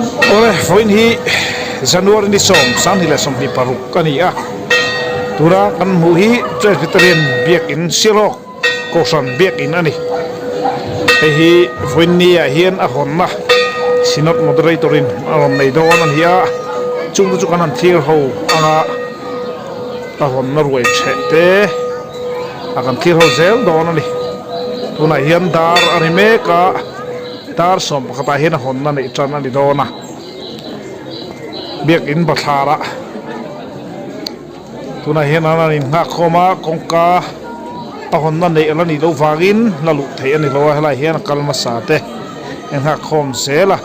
Awle, vawiin hi January ni 10, 2026 a ni a, tuna kan hmuh hi Presbyterian Biakin Sialawk Kohhran Biakin a ni. Hei hi vawiin ni ah hian a hawnna Synod Moderator in a rawn nei dawn a ni a, chungte chu kan han thlir ho anga a hawnna ruai chheh te a kan thlir ho zel dawn a ni. Tunah hian dar a ri mek a. Dar 11 ah hian a hawnna neih tan a ni dawn a, biakin bathlarah tunah hian an han innghak khawm a, kawngka a hawnna neih a la nih loh vangin la luh theih a ni lo a, helaiah hian a kal hmasa te a innghak khawm zel a,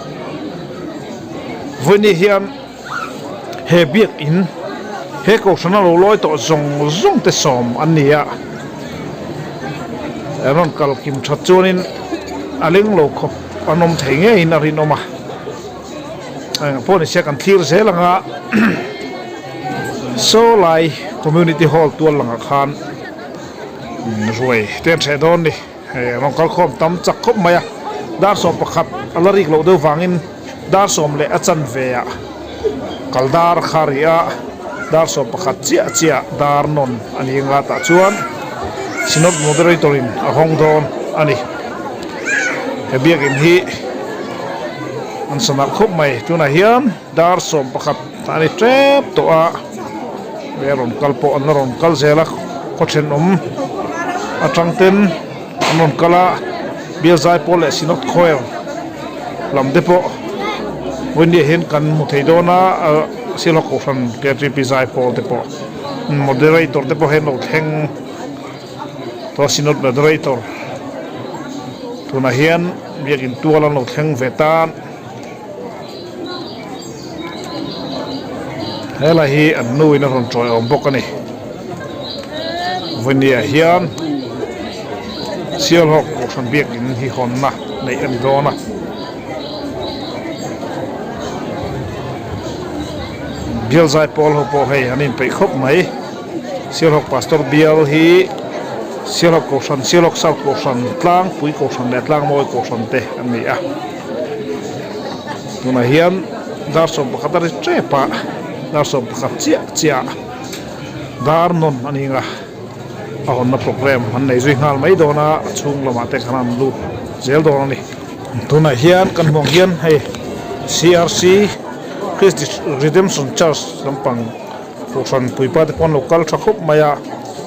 vawiin hian. He biakin he kohhrana lo lawi tawh zawng zawng te sawm an ni a, an rawn kal kim that chuanin a leng lo khawp an awm thei ngeiin a rinawm a, engah pawh ni se kan thlir zel ang a, saw lai community hall tual langah khan ruai te an hreh dawn a ni. Hei rawn kal khawm tam chak khawp mai a, dar 11 a la rik loh deuh vangin dar sawm leh a chanve ah kal dar kha a ri a, dar 11 chiah chiah dar nawn a ni anga tah chuan Synod Moderator in a hawng dawn a ni. He biakin hi an sa nalh khawp mai, tunah hian dar 11 a ni tep tawh a. He rawn kal pawh an la rawn kal zel a, khaw thenawm atang ten an rawn kal a, bial zai pawl leh Synod Choir lam te pawh vawiin hian kan hmu thei dawn a, Sialhawk Kohhran KTP zai pawl te pawh moderator te pawh hi an lo thleng tawh a, Synod moderator tunah hian biakin tual an lo thleng ve tan. Helai hi an nu in a rawn tawi awm bawk a ni. Vawinia hian Sialhawk Kohhran biakin hi hawnna neih a ni dawn a. Bial zai pawl ho pawh hei an inpeih khawp mai. Sialhawk Pastor bial hi Sialhawk Kohhran, Sialhawk South Kohhran, Tlangpui Kohhran leh Tlangmawi Kohhran te an ni a. Tunah hian dar 11 a ri tep a, dar 11 chiah chiah dar nawn a ni ang a, a hawnna programme an nei zui nghal mai dawn a, a chhung lamah te khan an lut zel dawn a ni. Tunah hian kan hmuh ang hian hei CRC Christ Redemption Church lampang kohhran puipa te pawh an lo kal tha khawp mai a,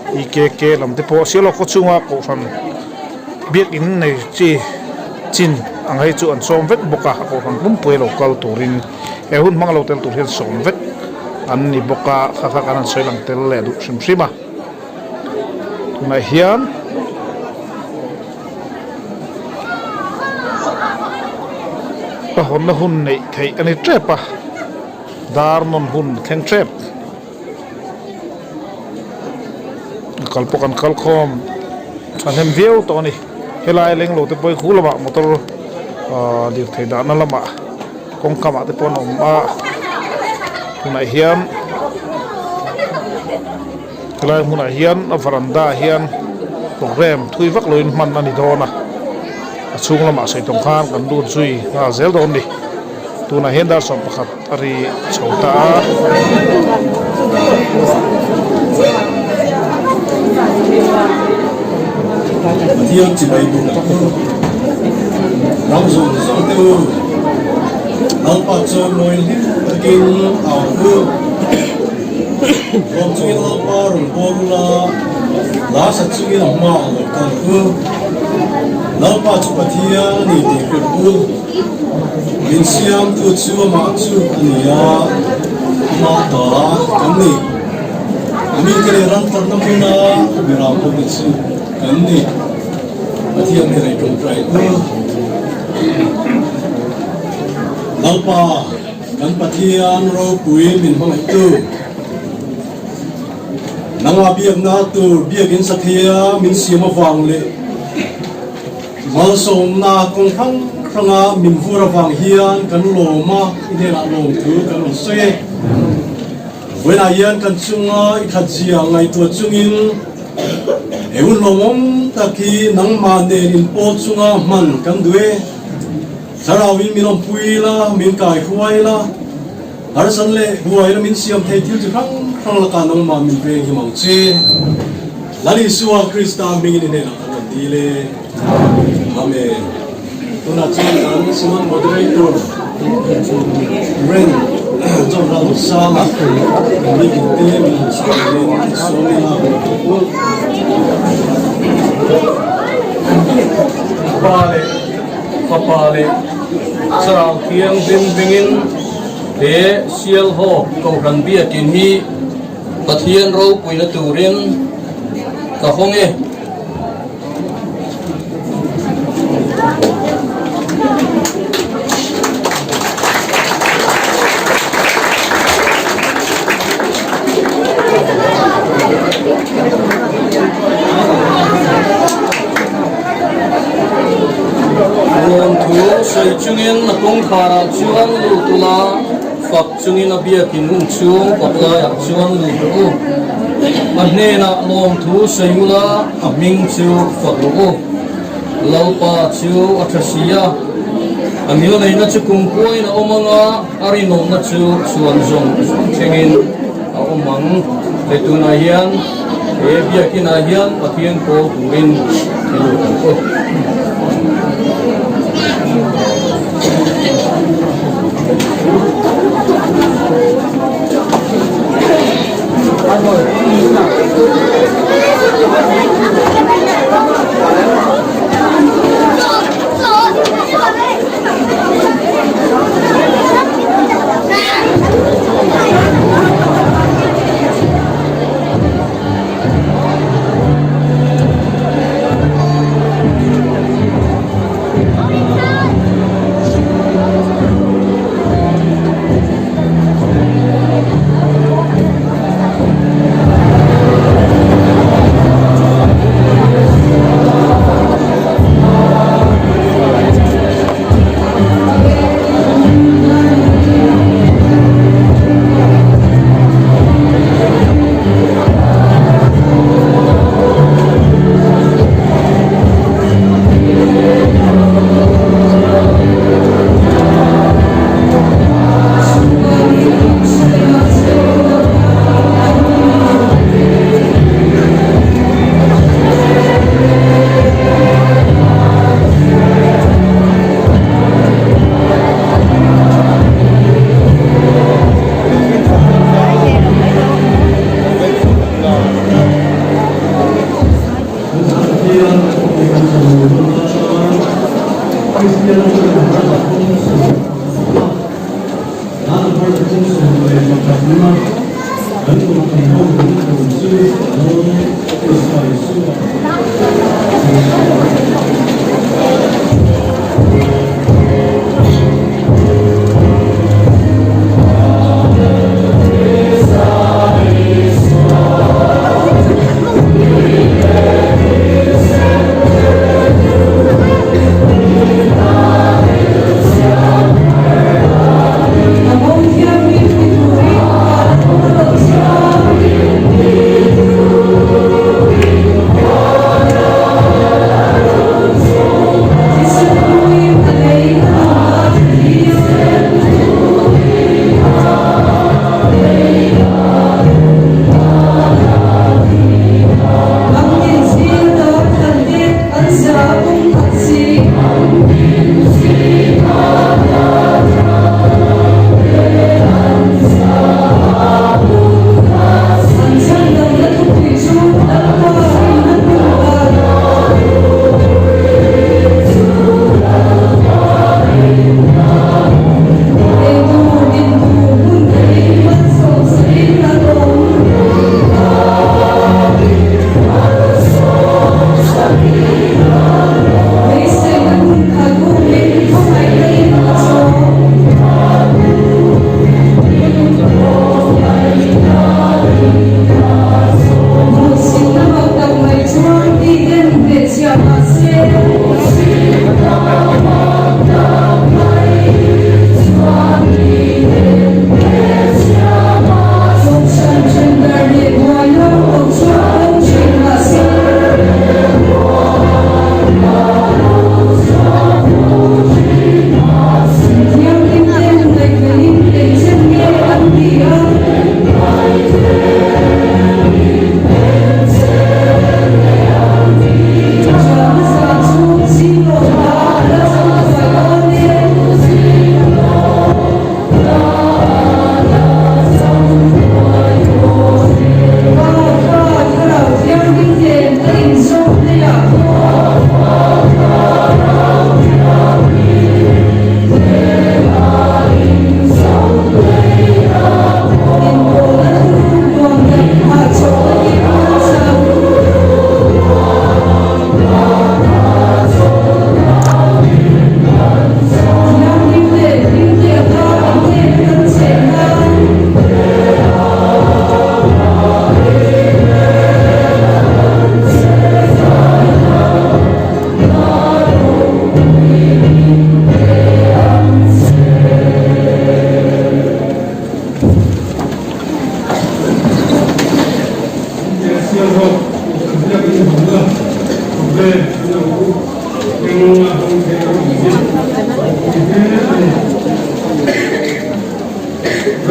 EKK lam te pawh Sialhawk khaw chhunga kohhran biakin nei chi chin ang hei chu an sawm vek bawk a, a kohhran pumpui a lo kal turin he hun hmang a lo tel tur hian sawm vek an ni bawk a, kha kha kan han sawi lang tel leh duh hrim hrim a, tunah hian. A hawnna hun neih theih a ni tep a. Dar nawn hun thleng tep. A kal pawh kan kal khawm thahnem viau tawh a ni. Helai leng lo te pawh hi khu lamah motor ahh lirthei dahna lamah kawngka mah te pawh an awm a. Tunah hian helai hmunah hian a varanda ah hian programme thui vak loin hman a ni dawn a. A chhung lamah sawi tawng khan kan lut zui nghal zel dawn a ni. Tunah hian dar 11 a ri chho ta a. Pathian chibai buk tak u, ram zawng zawng te u, Lalpa chu mawi hlim takin au u. Lawm chungin Lalpa rawn bawr ula, Lasa chungin a hma a lo kal u. Lalpa chu Pathian a ni tih hrilh u. Min siamtu chu amah chu a ni a, amah ta kan ni. A mite leh ram tlatna hmuna miram pawhte chu kan ni. Pathian hi rei tawngtai u. Lalpa, kan Pathian ropui min hmangaihtu, nangah biakna tur biakin sathia min siam avang leh, Malsawmna kawng hrang hranga min vur avang hian kan lawm a, i hnenah lawmthu kan rawn sawi e. Vawiinah hian kan chunga i thatzia ngaihtuah chungin he hun lawmawm tak hi nangmah nen inpawl chunga hman kan duh e. Thlarauin min awmpui la, min kaihruai la, harsan leh buaina min siam thei thil chi hrang hrang lakah nangmah min veng him ang che. Lal Isua Krista hmingin i hnenah kan rawn dil e. Amen. Tunah chuan kan Synod Moderator Ren John Ralsanga meeting te min han chhiar turin sawm ila. Pa leh Fapa leh Thlarau Thianghlim hmingin he Sialhawk Kohhran Biakin hi Pathian ropuina turin ka hawng e. Lawmthu sawi chungin a kawngkharah chuan lut ula, fak chungin a biakin hung chhung kawtlaiah chuan lut rawh u. A hnenah lawmthu sawi ula, a hming chu fak rawh u. Lalpa chu a tha si a, a ngilneihna chu kumkuain a awm ang a, a rinawmna chu chhuan zawng zawng thlengin a awm ang. Hei tunah hian he biakinah hian Pathian pawl turin i lut ang u.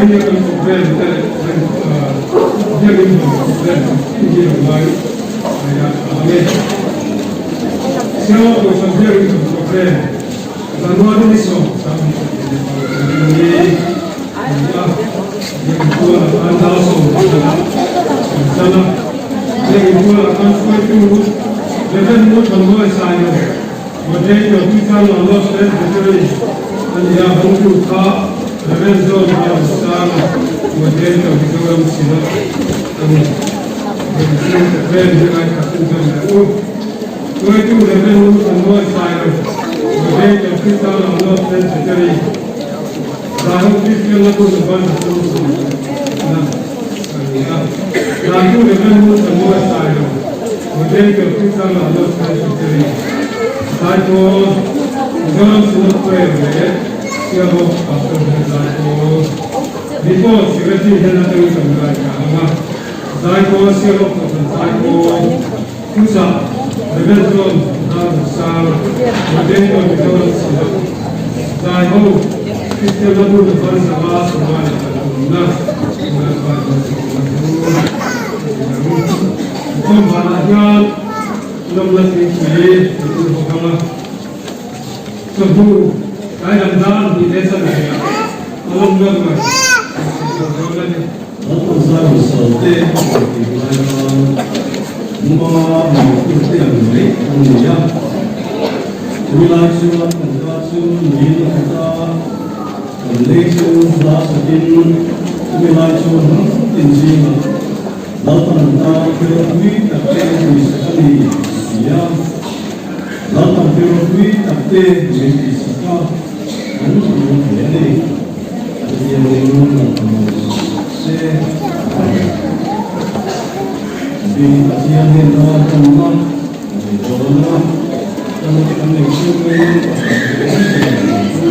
hi kan programme te leh biakin hawn programme chi hi lo ngai mai a ang e. Siama Kohhran biakin hawn programme January ni 10 ni a ni a, biakin tualah khan dar 10 ah kan tan a, biakin tualah khan hruaitu Rev. Ngurthanmawia Sailo Moderator Peter Lawlawt Presbytery a ni a, hawngtu kha Rev. John Liansanga, Moderator Mizoram Synod a ni. Remchung Rev. hi ngaithla chhunzawm leh u. Hruaitu Rev. Ngurthanmawia Sailo, Moderator Peter Lawlawt Presbytery, Zaiho Kristian Lagun Uban Hathung na a ni a. Zaitu Rev. Ngurthanmawia Sailo, Moderator Peter Lawlawt Presbytery, Zaipawl, Mizoram Synod Choir leh Sialhawk Pastor hian Zaipawl Report Secretary hian atangin kan ngaithla ang a, Zaipawl Sialhawk Kohhran Zaipawl Thuchah Rev. John Lalrunsanga, Moderator Mizoram Synod Zaiho Kristian Lalru Navan 553 na Lalpa Malsawmna chu a ni ang. Inkhawm vanah hian lawmna thingpui an in bawk ang a, chawhnu tlai lam dan hnih leh chan velah a lawmna ruai an chheh chho dawn a ni. Lalpan zai salte a rawn tih lai khan luma mipui te ang mai an ni a, chumi lai chuan kan ka chu nuiin a khat a, kan lei chu hla sakin chumi lai chuan hnam tin zingah Lalpan tan thil ropui tak te tihsak a ni, a ti a. Lalpan thil ropui tak te min tihsak a, kan lung hle a ni. Pathianin Lalpan malsawm se. Amen. Bi Pathian hnena tawmna a nei dawn a, tawmna kan nei chungin a kan zel ang chu.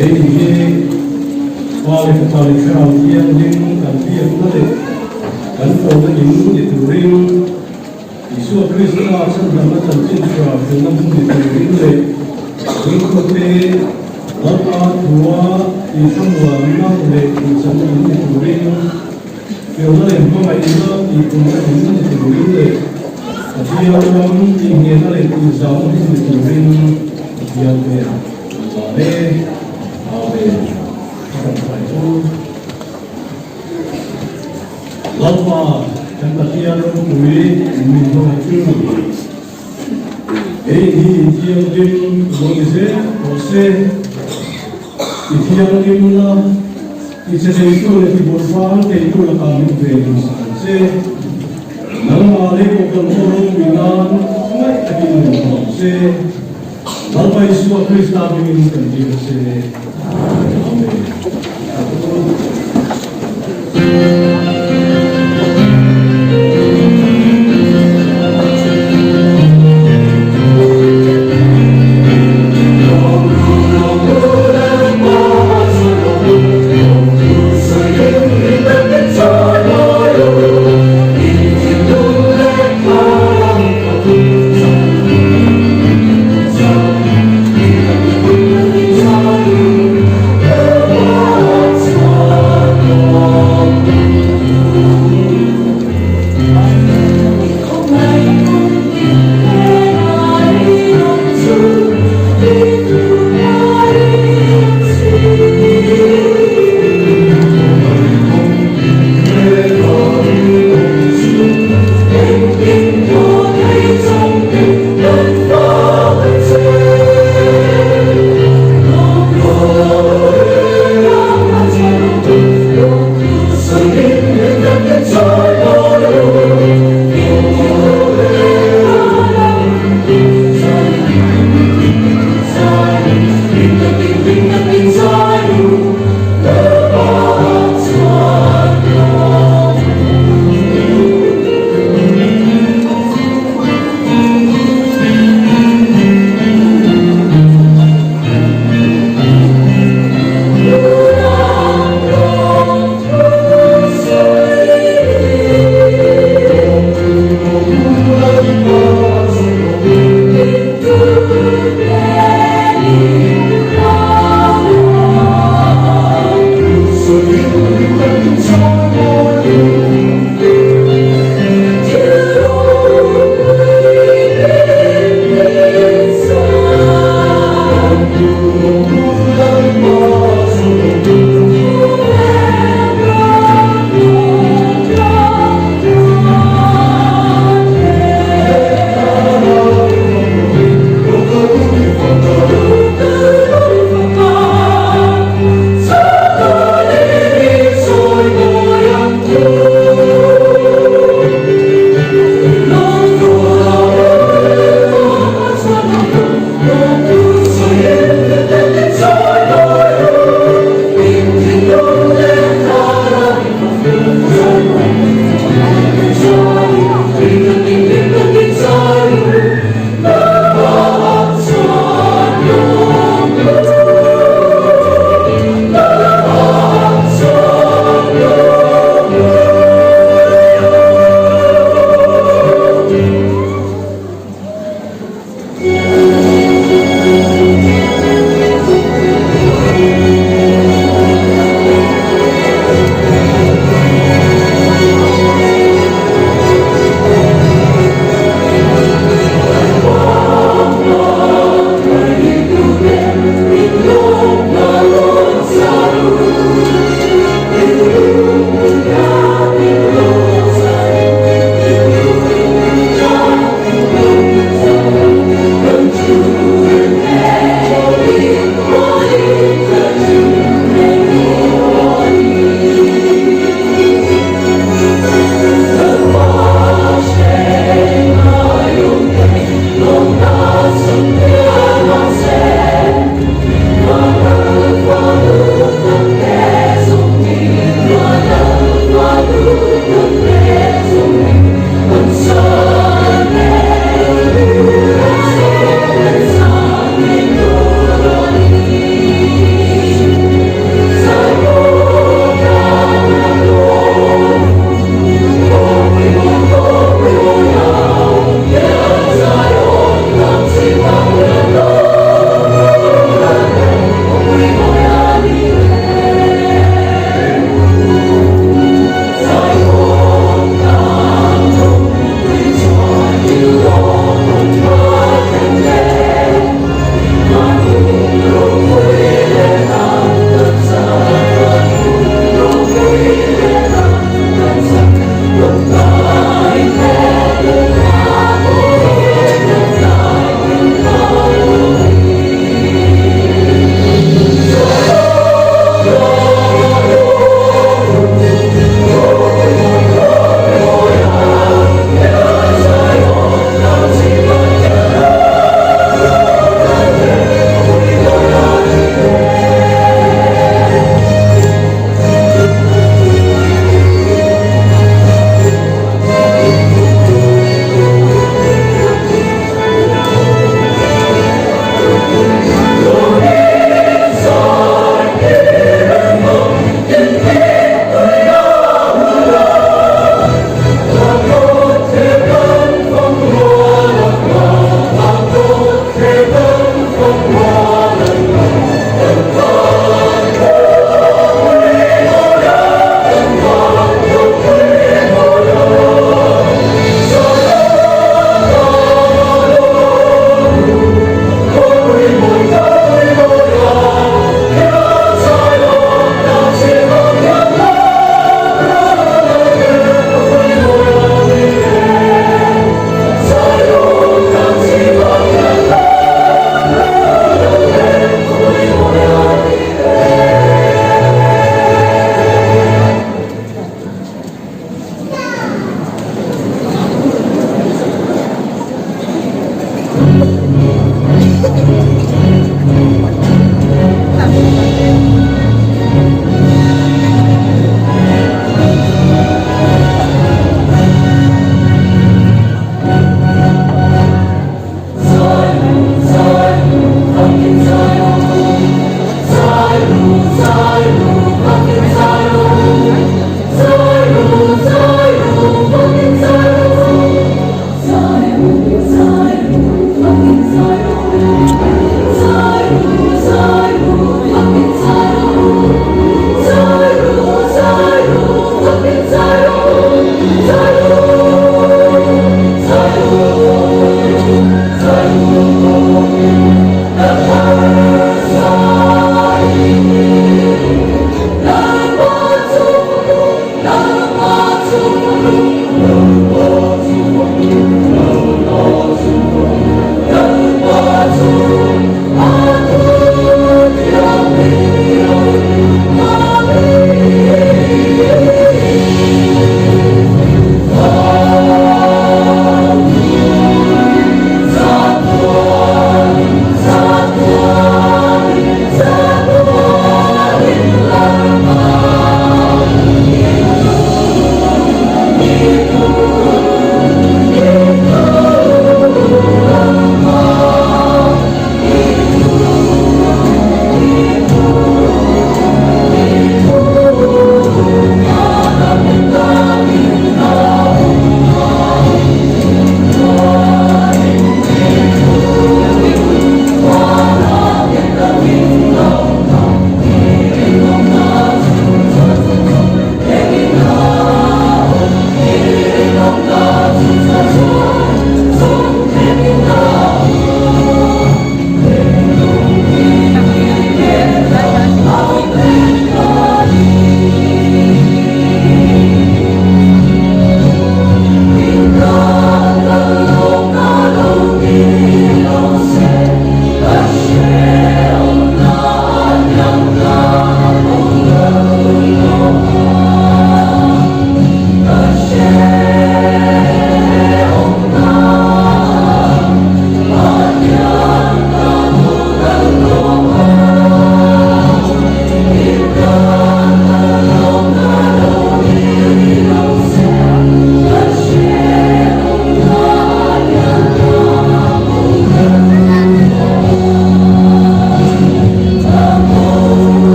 Hei hi Pa leh Fapa leh Thlarau Thianghlim kan biakna leh kan fawhna in ni turin, Isua Krista chhandamna chanchin tha hrilhna hmun ni turin leh ringtute Lalpa thua tihramuanna leh tihchakna in ni turin, Felna leh hmangaihna tihpumna in ni turin leh Pathian ram tihngehna leh tihzahna hmun ni turin Pathian te a zah e. Amen. Ka rawn hruai chu. Lalpa kan Pathian ropui min hmangaih chu. Hei hi inthianghlim lo ni zel rawh se. I thianghlim la, i che theitu leh i bawlhbang theitu lakah min ve duhsak ang che. Nangmah leh pawh kan aw ropui nan ngaih takin min hmu ang che. Lalpa Isua Krista hmingin kan dil che. Amen.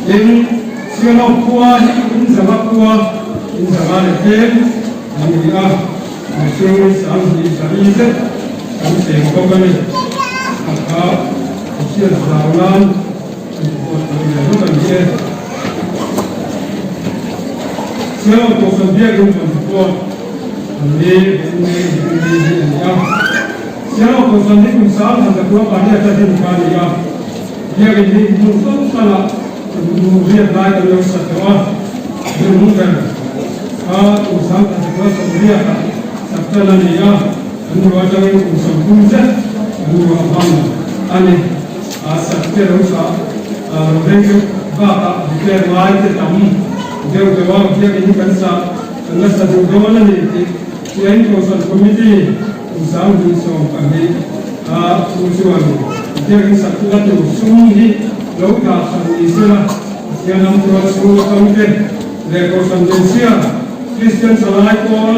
Tin, Sialawk khua hi in zanga khua, in zanga leh tlem an ni a, mihring 2000 zali zet kan cheng bawk a ni. A kha hriat zau nan report lo ve hlawk an ni e. Sialawk Kohhran Biakin kan report an ni, ni, ni hi a ni a. Sialawk Kohhran hi kum sang han zakua pariat a din kha a ni a. Biakin hi hmun hrang hrangah kum riat lai kan lo sa tawh a, hmun ber kha kum 1980ah sak tan a ni a, an ruah atangin kum 30 zet an ruah hmang a ni. A sak te lo sa lo veng deuh bakah repair ngai te tam deuh deuh a, biakin hi kan sa kan la sa duh dawn a ni tih Chiang Kohhran Committee kum 2012 a thu chuan biakin sak la tur sum hi lo dah hran ni sela Pathian ram tual chhung a kang te leh Kohhran Denchhia, Kristian Thalai Pawl,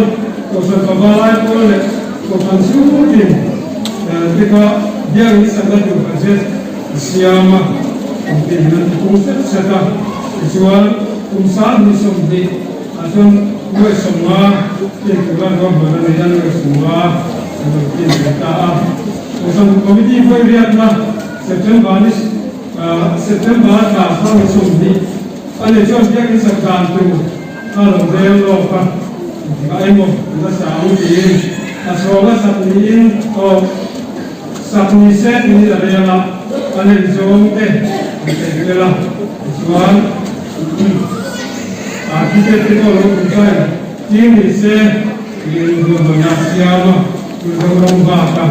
Kohhran Pavalai Pawl leh Kohhran chhungtin te kha biakin sak la tur budget a siam a, kum tin an ti pung set set a, tichuan kum 2020 Ah chuan nuai 50 tin tura ruahman a nei a, nuai 50 an lo tin ve ta a. Kohhran Committee vawi riatna September ni September thla thla 20 a ni chuan biakin sak dan tur a lo rel lawk a, engtikah emaw an la sa ang tiin a chhawng a sak niin aw sak ni se tiin a rel a, a len zawng te an peih tel a, tichuan. Architect te pawh lo design tir ni se tiin ruahmanna a siam a, Mizoram baka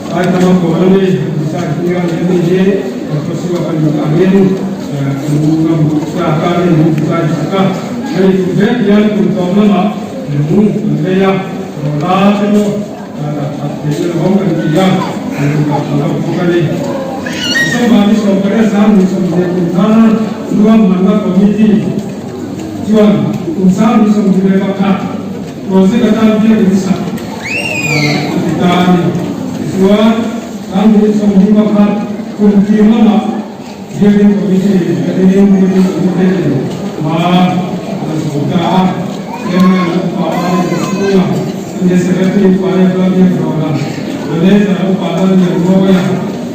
Saithama Colony an design tir a ni a ni hi kan khawchhuak a nih angin kan ngam tlak a ni an design sak a, hei kum vek hian kum tlawm lamah lung an lei a, rawla te pawh dah that theih na lo kan ti a, an rawn dah tha lo bawk a ni. December ni 18 20 kum thar ruahmanna committee chuan kum 2021 project atan biakin sak a ti ta a ni. Tichuan, 2021 kum tir lamah biakin committee ka dinin biakin committee in hma a la chho ta a. Chairman Upa Ani Chhunga, Ania Secretary Upa Nia Biak Rawla, Manager Upa Lallian Mawia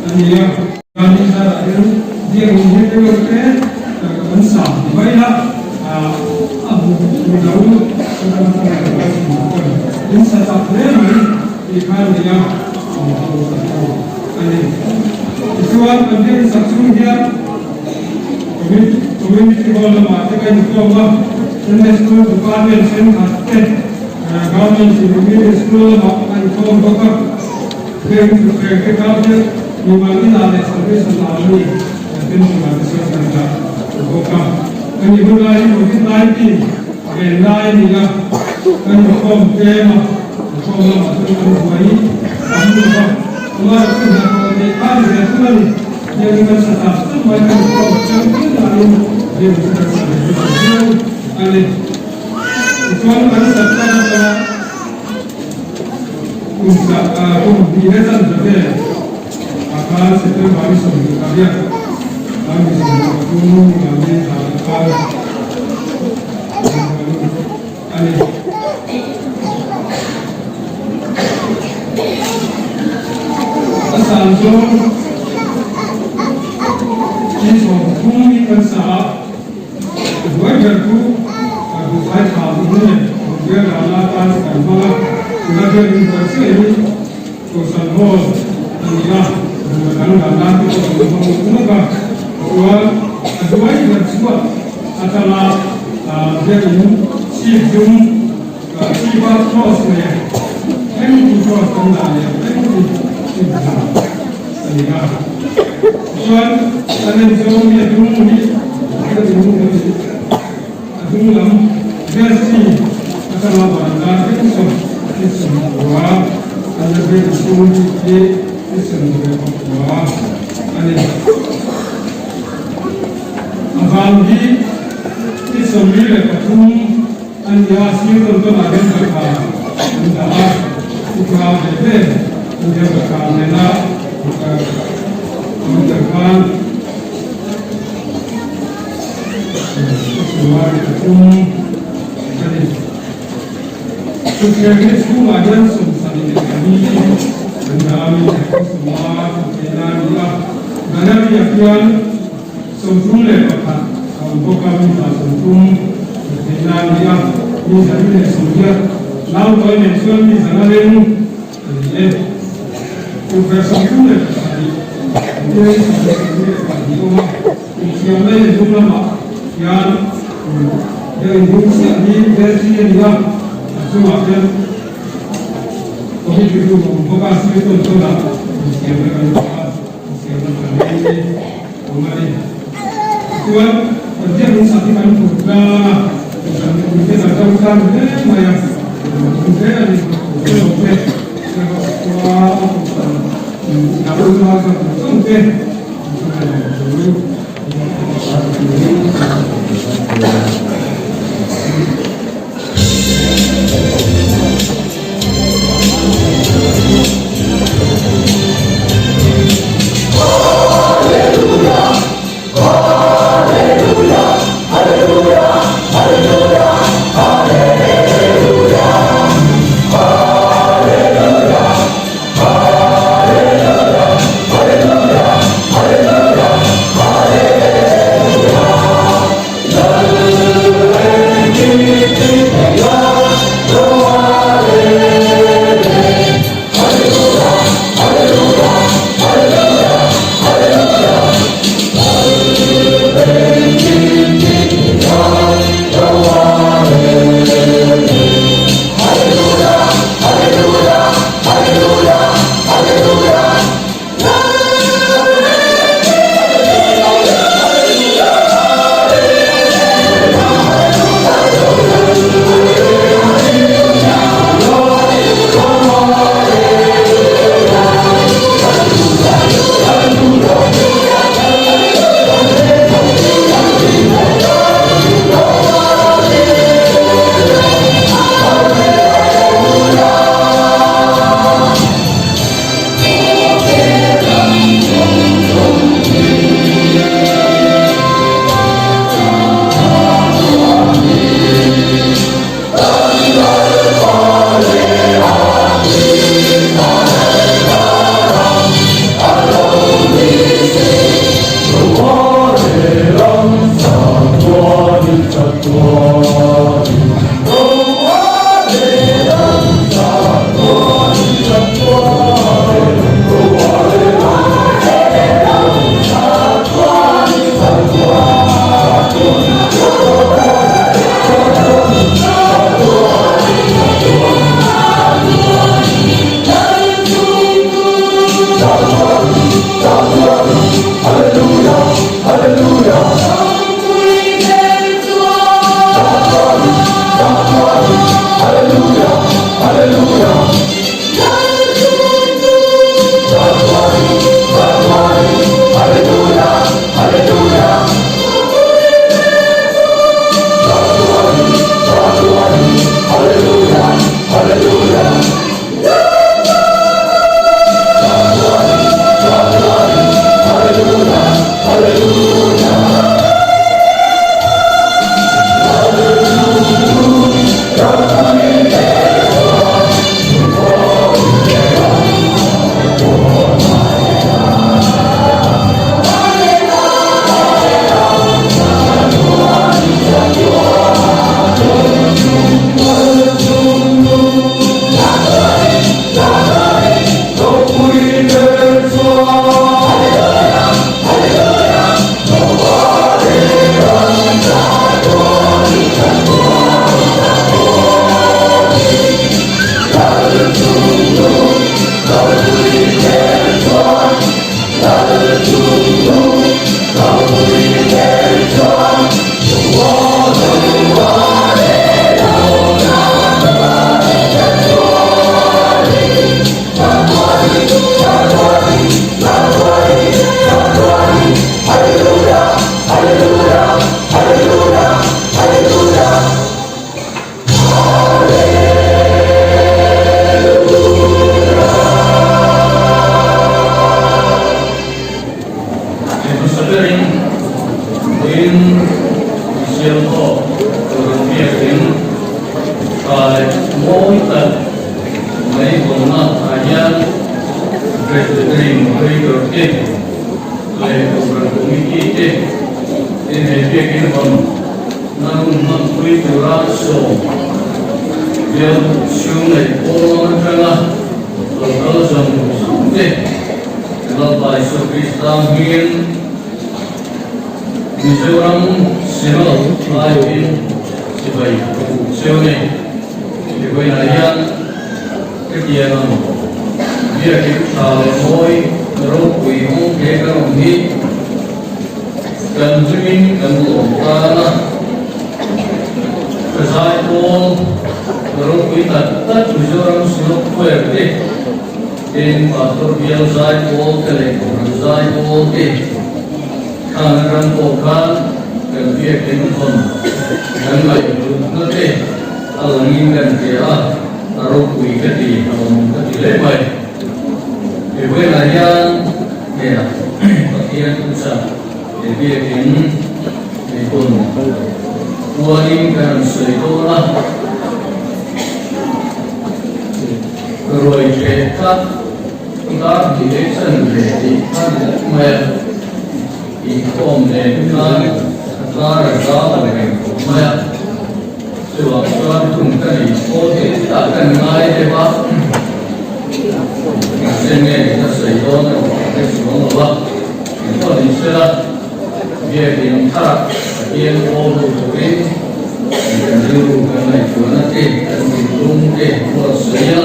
a ni a. Gandhi zarah hian biakin hi te reuh te kan sa ti mai a, a hmu lo in sa chak hle mai tih kha a ni a, a ni. Tichuan kan biakin sak chung hian Community Hall lamah te ka inkhawm a, Sunday School Department thenkhat te Government Intermediate School lamah ka inkhawm bawk a. Heng thutthleng te kha te mimal inah leh salvation army pension ah te chuan kan dah bawk a. Kan i hun lai hi covid 19 ven lai a ni a, kan inkhawm tlem a, inkhawm lamah chuan kan buai tam lo va, tunah chu hnathawh theih kha ni ve thung a ni. Biakin kan sa tak tak mai kan inkhawm chiang viau nain biakin chu kan sa ve thung viau a ni. Tichuan kan sat tak atanga Kum kum hnih le chan za vel ah khan September ni 28 khan ni 23 ni thla khan a ni. A san zawng hi 30 in kan sa a. Buai ber chu buhfai tha in leh buhbial rana atan kan hmang a, tuna biakin buai chiah hi Kohhran Hall a ni a, buh a dang dan nan te pawh kan hmang nuk nuk a, tichuan a buai ber chhuat atanga biakin chhip zum chhipa cross leh thlengtu cross kan dah leh thlengtu chhip zum a ni a, tichuan a len zawng hi a dung hi a dung a ni a dung lam vel chi atanga varanda thleng sawn 30 an la biak chhung hi 35 a ni. A vang hi 43 A ni a, sir tawn tawnah hian lehkha an dah a, upa ve ve an nia lehkha nena an tel khan. Biakinn chhungah hian 74 an dah a, mi 50 thut theihna a ni a. Gallery-ah hian 31 a awm bawk a, mi 30 thut theihna a ni a. Mi 180, naupai nen chuan mi 100 reng a ni e. Tukverh 37 engtin 32 awm a, insiam lei hnung lamah hian biakinn hnung chiah hi venti a ni a, a chungah hian committee room a awm bawk a, sir tawn tawnah insiamna kan dah a, insiamna kan hi awm a ni. Tichuan, kan biakinn sak hi kan phur tlang a, kan mite kan ṭang tlang hle mai a, kan hle a ni. Hmasa berin vawiin insiam tawh tur ang biakin a. tha leh mawi tak mai hawnna ah hian Presbytery Moderator te leh Kohhran Committee te in he biakin hawn na hun hmanpui tura sawm bial chhung leh pawn atanga lo kal zawng zawng te Lalpa Isua Krista hmingin Mizoram Synod aiawhin sipai ka buk cheu a ni. Vawiinah hian hetiang ang biakin tha leh mawi ropui hawng hle kan awm hi kan hlimin kan lawm tan a. Ka zaipawl ropui tak tak Mizoram Synod Choir te Tin, Pastor bial zaipawl te leh Kohhran zaipawl te khan atang pawh khan kan biakin hawn kan ngaihhlutna te a langin kan hria a, a ropui ka ti, a awm ka ti hle mai. He vawiinah hian hnenah Pathian thuchah he biakin hei pawn puanin kan rawn sawi dawn a. Ruai hreh kha dar hnih leh chan ve tih kha ni daih mai a, inkhawm nen khan dar a zau ang reng khawp mai a, chuvang chuan hun ka nei thaw te chiah kan ngai deuh a, engtin nge ka sawi dawn erawh ka hre chuang lo a, engpawh ni sela biakin thar Pathian aw lut turin kan rilru kan ngaihtuahna te, kan thinlung te ruat sawi a,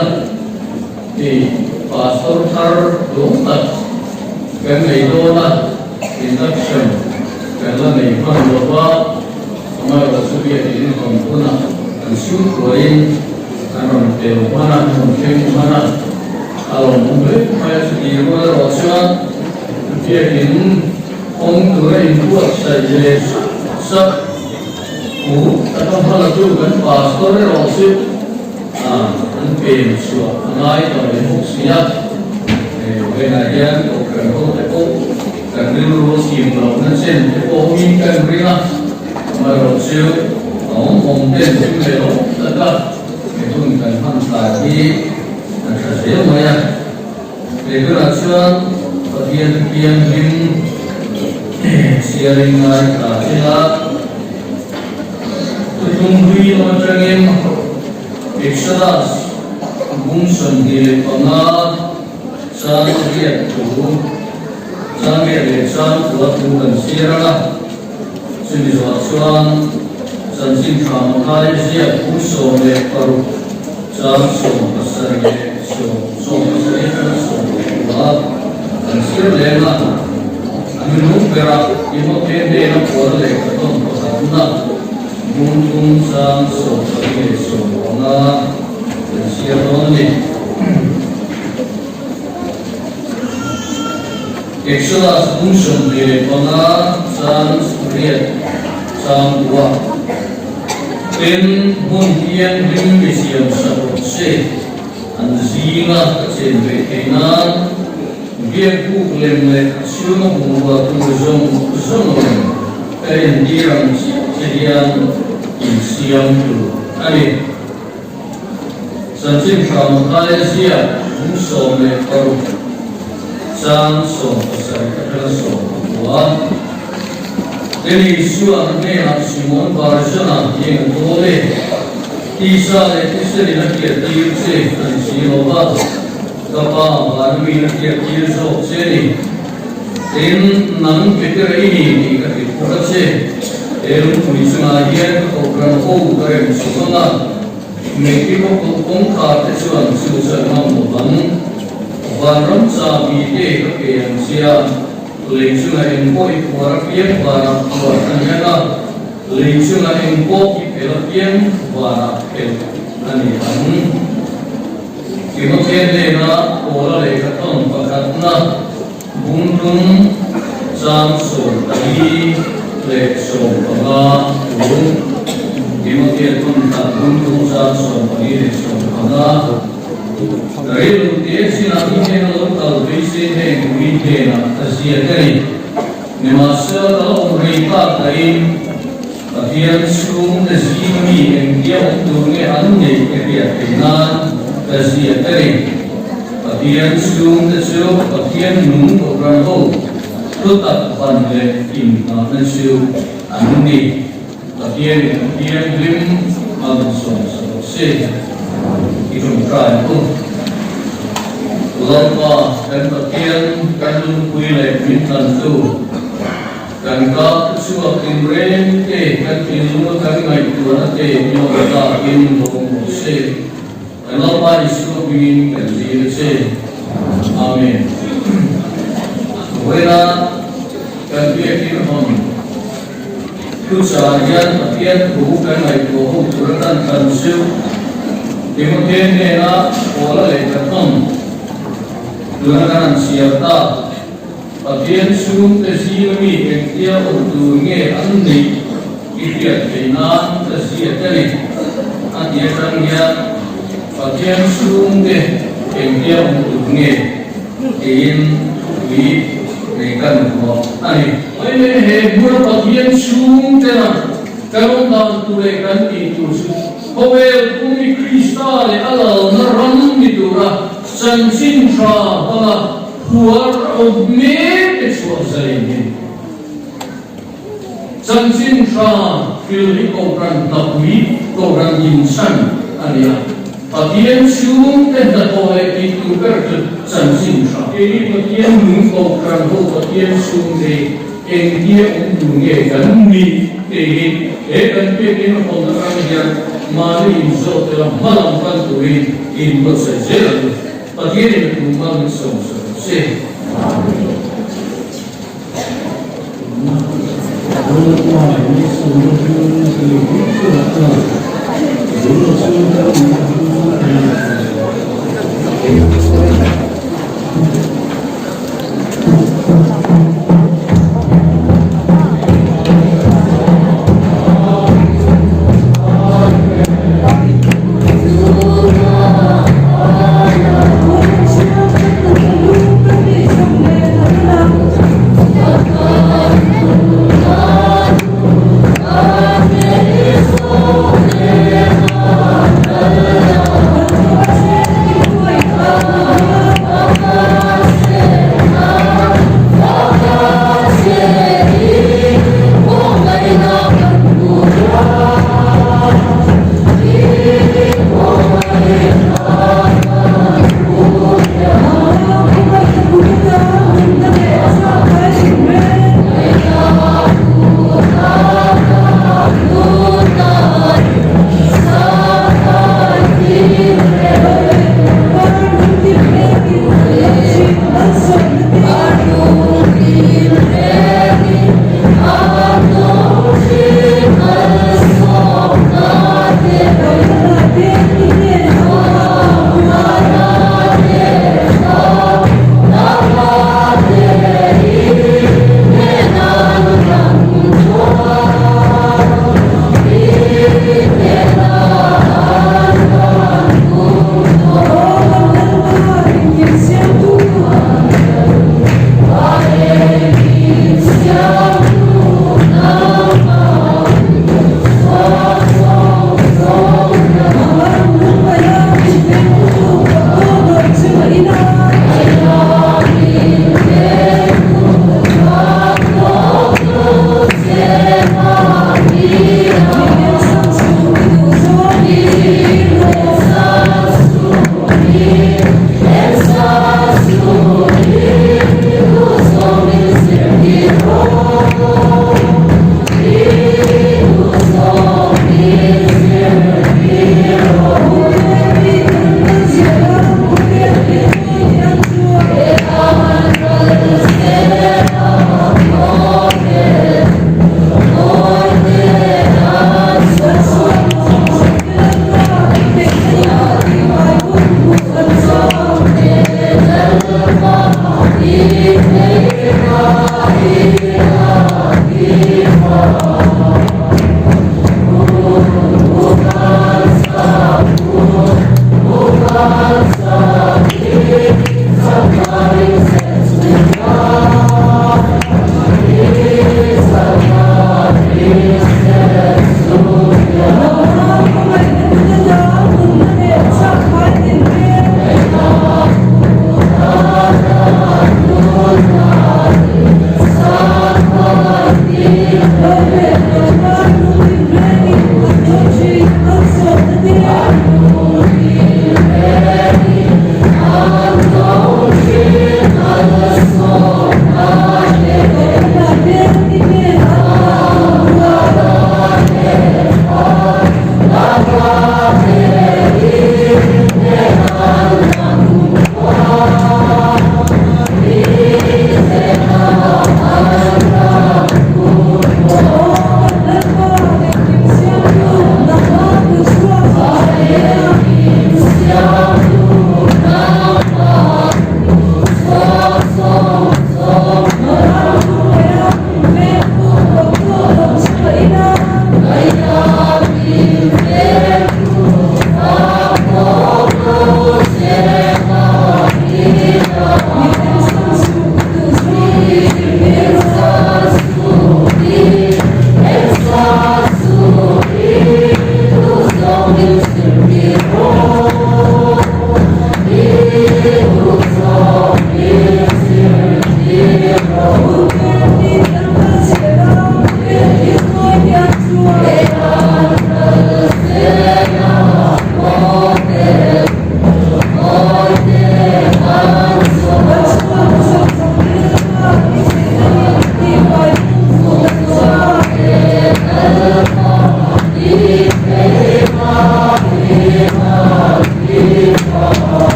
tih Pastor thar duang tak kan nei dawn a, induction kan la nei hman lo va, amaherawhchu biakin hawn hunah kan chhungkuain kan rawn tel hman a, rawn thleng hman a, a lawmawm hle mai a, chutih rual erawh chuan biakin Awm tura inbuatsaih leh sak sak u taka hmalatu kan pastor erawh chu an pen chhuah a ngai ta mai bawk si a. He vawiinah hian kohhran ho te pawh kan rilru chim lohna chen te pawh awmin kan ring a, amaherawh chu a awm awm ten hlim leh lawm taka he hun kan hman tlai hi a tha zel mai a. Kei berah chuan Pathian thianghlim chhiarin ngaithla ila, thuthlung hlui lam atangin Exodus bung 25 chang riat thu, chang riat leh chang kua thu kan chhiar ang a, chumi zawh chuan chanchin tha Mathai ziak bung 16 Chang 70 leh 70 atanga 19 kan sir leng a, a minung berah Timote hnena puan lehkha tawn pakhatna bung thum chang 14 leh 15 kan sir dawn a ni. Exodus bung 25 chang riat chang kua. Tin, hmun thianghlim mi siam sak rawh se, an zinga ka chen ve theih nan biakbuk lem leh a chhunga bungrua tur zawng zawng lem ka entir ang chiah che hian insiam tur a ni. Chanchin tha Mathaia ziak bung 16 chang 17 atanga 19. Tin Isua hnenah Simon Bar-Jona hian a dawl e, Tisa leh thisenin a hriattir che a ni si lo va, ka Pa Vanamiin a hriattir zawk che a ni. Tin, nang Petera i ni tih ka hrilh bawk a che. He lungpui chungah hian ka kohhran ho ka rem chhuk ang a, meithi kawkawh kawngkhar te chuan chu chu an ngam lo vang. Vanram chahbi te ka pe ang che a, lei chungah eng pawh i phuar apiang vanah phuar a ni ang a, lei chungah eng pawh i phelh apiang vanah phelh a ni ang. Timothea hnena Paula lehkha thawn pakhatna bungdung chang 14 leh 15 thu. Timothea thawn khat bungdung chang 14 leh 15. Ka rilru te chinah i hnena lo kal beisei heng ui hnenah ka ziak a ni. Nimahsela ka la awm rei tak dahin Pathian. Pathian chhungte zinga mi engtia awm tur nge an neih ka hriat theih nan ka ziak a ni. Pathian chhungte chu Pathian nung kohhran ho thutak ban leh inngahna chu an ni. Pathianin a thianghlim a rawn sawm sa rawh se. I tawngtai ang u. Lalpa kan Pathian kan lungpui leh min tlantu, kan kap te chhuak tinreng te, kan thinlunga kan ngaihtuahna te i lawm tlakin lawm rawh se. Kan Lalpa Isua hmingin kan zir a che. Amen. Vawiina kan biakin hawn thuchah hian Pathian thu kan ngaihtuah ho tur atan kan chu Timothea hnena Paula lehkha thawn tuna kan han chhiar ta. Pathian chhungte zinga mi engtia awm tur nge an neih i hriat theih nan ka ziak a ni. A ti atang hian Pathian chhungte engtia awm tur nge tiin thupui nei kan vuah a ni. Mai mai he hmuna Pathian chhungtena kan awm dan tur leh kan tih tur chu khawvel pumi Krista leh a lalna ram ni tura chanchin tha hmanga Khuar awm mek te chhuah zai hi chanchin tha thil hi Kohhran hnapui, Kohhran inchhan a ni a. Pathian chhungte hnathawh leh tih tur ber chu chanchin tha. Keini Pathian nung Kohhran ho Pathian chhungte engtia awm tur nge kan nih tih hi he kan biakinn hawn atang hian mahni inzawh tel a hmalam pan turin inbuatsaih zel ang u. Pathianin a tumah min sawm sa rawh se.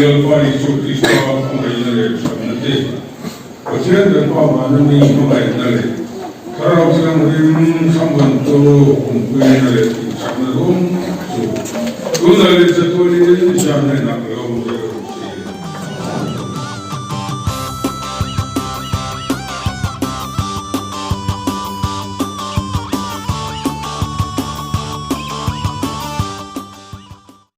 Lalpa Isua Krista hmangaihna leh thatna te, Pathian kan Pa vana mi hmangaihna leh Thlarau Thianghlim thlamuantu awmpuina leh tihchakna zawng chu tunah leh chatuanin zan hnenah lo.